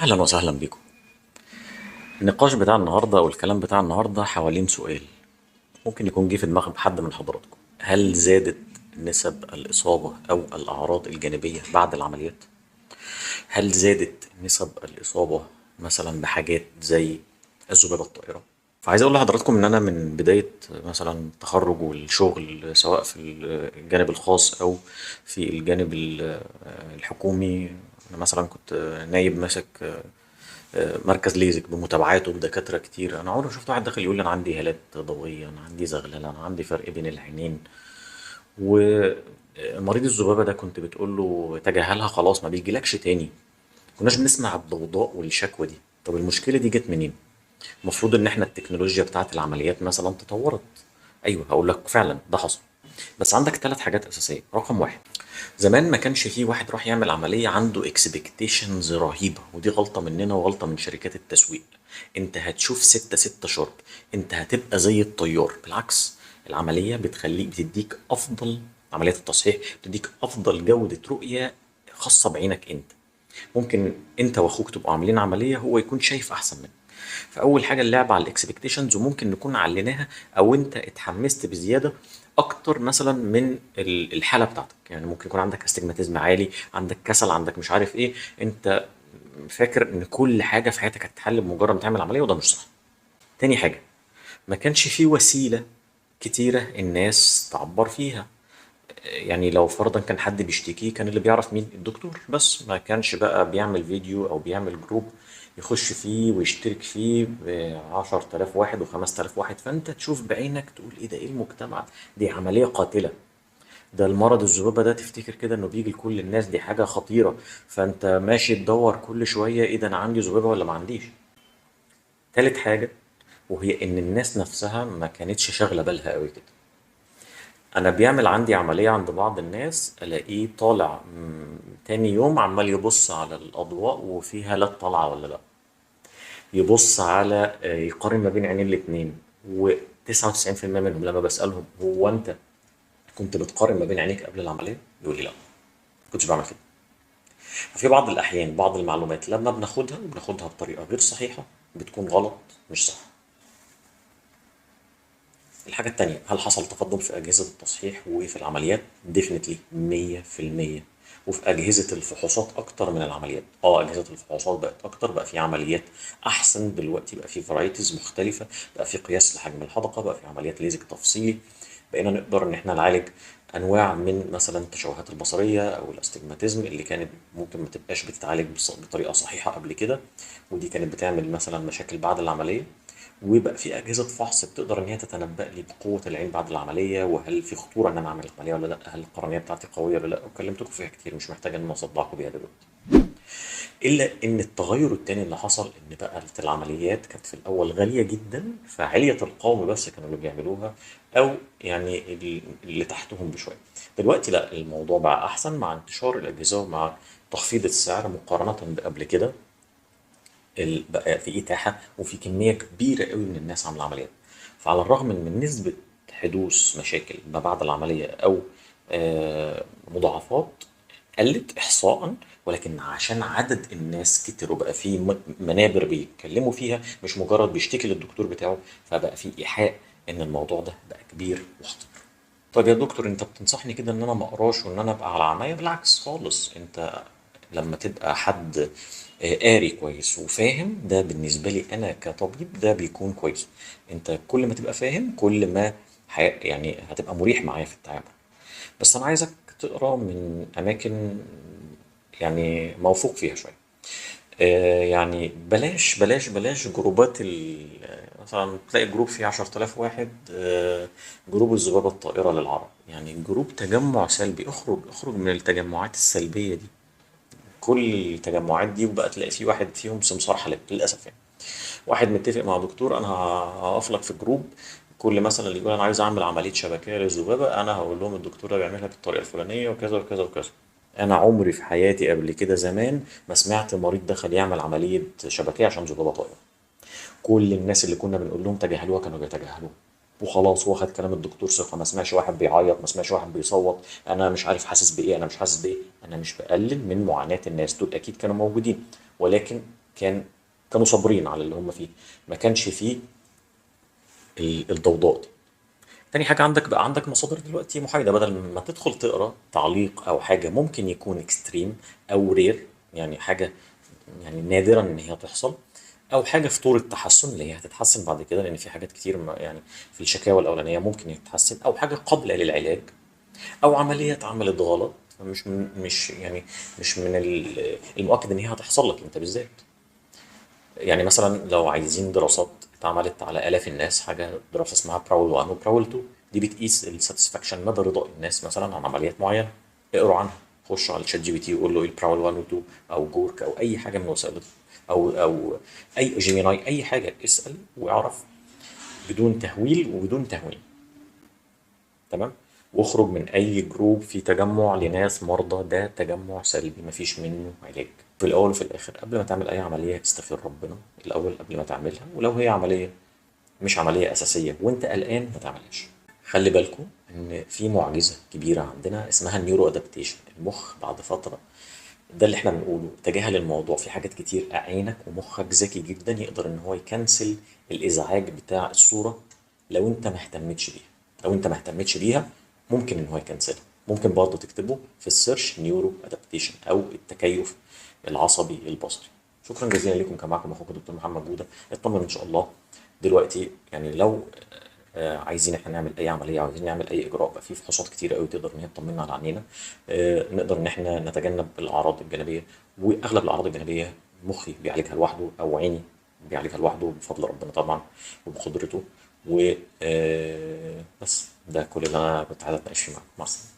أهلا وسهلا بكم. النقاش بتاع النهاردة والكلام بتاع النهاردة حوالين سؤال ممكن يكون جه في دماغ حد من حضراتكم: هل زادت نسب الإصابة أو الأعراض الجانبية بعد العمليات؟ هل زادت نسب الإصابة مثلا بحاجات زي الذبابة الطائرة؟ فعايز أقول لحضراتكم إن أنا من بداية مثلا التخرج والشغل، سواء في الجانب الخاص أو في الجانب الحكومي، أنا مثلا كنت نايب ماسك مركز ليزك بمتابعاته بدكاترة كتير. أنا عمري ما شفت واحد داخل يقول لي أنا عندي هالات ضوئية، أنا عندي زغللة، أنا عندي فرق بين العينين. ومريض الذبابة ده كنت بتقول له تجاهلها خلاص ما بيجيلكش تاني، كناش بنسمع الضوضاء والشكوى دي. طب المشكلة دي جت منين؟ المفروض ان احنا التكنولوجيا بتاعت العمليات مثلا تطورت. ايوه هقول لك فعلا ده حصل، بس عندك 3 حاجات اساسية. رقم 1، زمان ما كانش فيه واحد راح يعمل عملية عنده expectations رهيبة، ودي غلطه مننا وغلطه من شركات التسويق. انت هتشوف 6 sharp، انت هتبقى زي الطيار. بالعكس، العملية بتخليك، بتديك افضل عمليات التصحيح، بتديك افضل جوده رؤية خاصة بعينك انت. ممكن انت واخوك تبقوا عاملين عملية هو يكون شايف احسن منك. فاول حاجة اللعب على ال expectations، وممكن نكون عليناها او انت اتحمست بزيادة اكتر مثلا من الحالة بتاعتك. يعني ممكن يكون عندك astigmatism عالي، عندك كسل، عندك مش عارف ايه، انت فاكر ان كل حاجة في حياتك هتتحل بمجرد ما تعمل عملية، وده مش صح. تاني حاجة، ما كانش في وسيلة كتيرة الناس تعبر فيها. يعني لو فرضا كان حد بيشتكي كان اللي بيعرف مين؟ الدكتور بس، ما كانش بقى بيعمل فيديو او بيعمل group يخش فيه ويشترك فيه ب10,000 واحد و5,000 واحد، فانت تشوف بعينك تقول ايه ده، ايه المجتمع دي، عملية قاتلة، ده المرض الذبابة ده تفتكر كده انه بيجي لكل الناس، دي حاجة خطيرة، فانت ماشي تدور كل شوية ايه ده، انا عندي ذبابة ولا ما عنديش. تالت حاجة، وهي ان الناس نفسها ما كانتش شاغلة بالها قوي كده. أنا بيعمل عندي عملية عند بعض الناس ألاقيه طالع تاني يوم عمال يبص على الأضواء وفي هالات طالعة ولا لأ، يبص على يقارن ما بين عينين الاتنين، و99% منهم لما بسألهم هو أنت كنت بتقارن ما بين عينيك قبل العملية؟ يقول لي لأ، ما كنتش بعمل كده. ففي بعض الأحيان بعض المعلومات لما بناخدها بطريقة غير صحيحة بتكون غلط مش صح. الحاجة التانية، هل حصل تقدم في أجهزة التصحيح وفي العمليات؟ Definitely 100%، وفي أجهزة الفحوصات أكتر من العمليات. أجهزة الفحوصات بقت أكتر، بقى في عمليات أحسن دلوقتي، بقى في varieties مختلفة، بقى في قياس لحجم الحدقة، بقى في عمليات ليزك تفصيلي، بقينا نقدر إن إحنا نعالج أنواع من مثلا التشوهات البصرية أو ال astigmatism اللي كانت ممكن ما تبقاش بتتعالج بطريقة صحيحة قبل كده، ودي كانت بتعمل مثلا مشاكل بعد العملية. ويبقى في أجهزة فحص بتقدر إن هي تتنبأ لي بقوة العين بعد العملية، وهل في خطورة إن أنا أعمل العملية ولا لأ، هل القرنية بتاعتي قوية ولا لأ، وكلمتكم فيها كتير مش محتاج إن أنا أصدعكم بيها دلوقتي. إلا إن التغير التاني اللي حصل إن بقى العمليات كانت في الأول غالية جدا، فعلية القوم بس كانوا اللي بيعملوها أو يعني اللي تحتهم بشوية. دلوقتي لأ، الموضوع بقى أحسن مع انتشار الأجهزة ومع تخفيض السعر مقارنة بقبل كده، بقى في إتاحة وفي كمية كبيرة قوي من الناس عاملة عمليات. فعلى الرغم من نسبة حدوث مشاكل ما بعد العملية أو مضاعفات قلت إحصاءً، ولكن عشان عدد الناس كتر وبقى في منابر بيتكلموا فيها مش مجرد بيشتكي للدكتور بتاعه، فبقى في إيحاء إن الموضوع ده بقى كبير وخطير. طيب يا دكتور أنت بتنصحني كده إن أنا ما أقراش وإن أنا أبقى على عماية؟ بالعكس خالص، أنت لما تبقى حد قاري كويس وفاهم، ده بالنسبة لي أنا كطبيب ده بيكون كويس. أنت كل ما تبقى فاهم كل ما هتبقى مريح معايا في التعامل. بس أنا عايزك تقرأ من أماكن موثوق فيها شوية. بلاش بلاش بلاش جروبات مثلا تلاقي group فيه 10,000 واحد، group الذبابة الطائرة للعرب، group تجمع سلبي. اخرج من التجمعات السلبية دي، كل التجمعات دي، وبقى تلاقي في واحد فيهم سمسار حالات للأسف. واحد متفق مع دكتور أنا هقف لك في group، كل مثلا اللي يقول أنا عايز أعمل عملية شبكية للذبابة أنا هقول لهم الدكتور ده بيعملها بالطريقة الفلانية وكذا وكذا وكذا. أنا عمري في حياتي قبل كده زمان ما سمعت مريض دخل يعمل عملية شبكية عشان ذبابة طائرة. كل الناس اللي كنا بنقول لهم تجاهلوها كانوا بيتجاهلوها وخلاص، هو خد كلام الدكتور ثقة، ما سمعش واحد بيعيط، ما سمعش واحد بيصوت، أنا مش عارف حاسس بإيه، أنا مش حاسس بإيه. أنا مش بقلل من معاناة الناس دول، أكيد كانوا موجودين، ولكن كانوا صابرين على اللي هم فيه، ما كانش فيه الضوضاء دي. تاني حاجة، عندك بقى عندك مصادر دلوقتي محايدة، بدل ما تدخل تقرا تعليق أو حاجة ممكن يكون extreme أو rare، يعني حاجة يعني نادرا إن هي تحصل، أو حاجة في طور التحسن اللي هي هتتحسن بعد كده، لأن في حاجات كتير يعني في الشكاوى الأولانية ممكن يتحسن، أو حاجة قابلة للعلاج، أو عملية اتعملت غلط، مش من، مش يعني مش من المؤكد إن هي هتحصل لك أنت بالذات. يعني مثلا لو عايزين دراسات اتعملت على آلاف الناس، حاجة دراسة اسمها PRAOL 1 و PRAOL 2، دي بتقيس ال satisfaction، مدى رضا الناس مثلا عن عمليات معينة. اقروا عنها، خشوا على ChatGPT وقول له ايه ال PRAOL 1 و 2 او Grok او اي حاجة من وسائل او اي Gemini، اي حاجة، اسأل واعرف بدون تهويل وبدون تهوين. تمام؟ واخرج من اي group في تجمع لناس مرضى، ده تجمع سلبي مفيش منه علاج. في الاول وفي الاخر قبل ما تعمل اي عملية استخير ربنا الاول قبل ما تعملها، ولو هي عملية مش عملية اساسية وانت قلقان ما تعملهاش. خلي بالكم ان في معجزه كبيرة عندنا اسمها ال neuroadaptation. المخ بعد فترة، ده اللي احنا بنقوله، تجاهل الموضوع في حاجات كتير، عينك ومخك ذكي جدا يقدر ان هو يكنسل الازعاج بتاع الصورة لو انت ما اهتمتش بيها. لو انت ما اهتمتش بيها ممكن ان هو يكنسلها. ممكن برضه تكتبه في ال search neuroadaptation او التكيف العصبي البصري. شكرا جزيلا لكم، كان معكم اخوكم دكتور محمد جوده. اطمن ان شاء الله دلوقتي، يعني لو عايزين احنا نعمل اي عملية، عايزين نعمل اي اجراء، بقى في فحوصات كتير قوي تقدر ان هي تطمنا على عينينا، نقدر ان احنا نتجنب الاعراض الجانبية، واغلب الاعراض الجانبية مخي بيعالجها لوحده او عيني بيعالجها لوحده بفضل ربنا طبعا وبقدرته. و بس ده كل اللي انا كنت عايز اتناقش فيه معاكم. مع السلامة.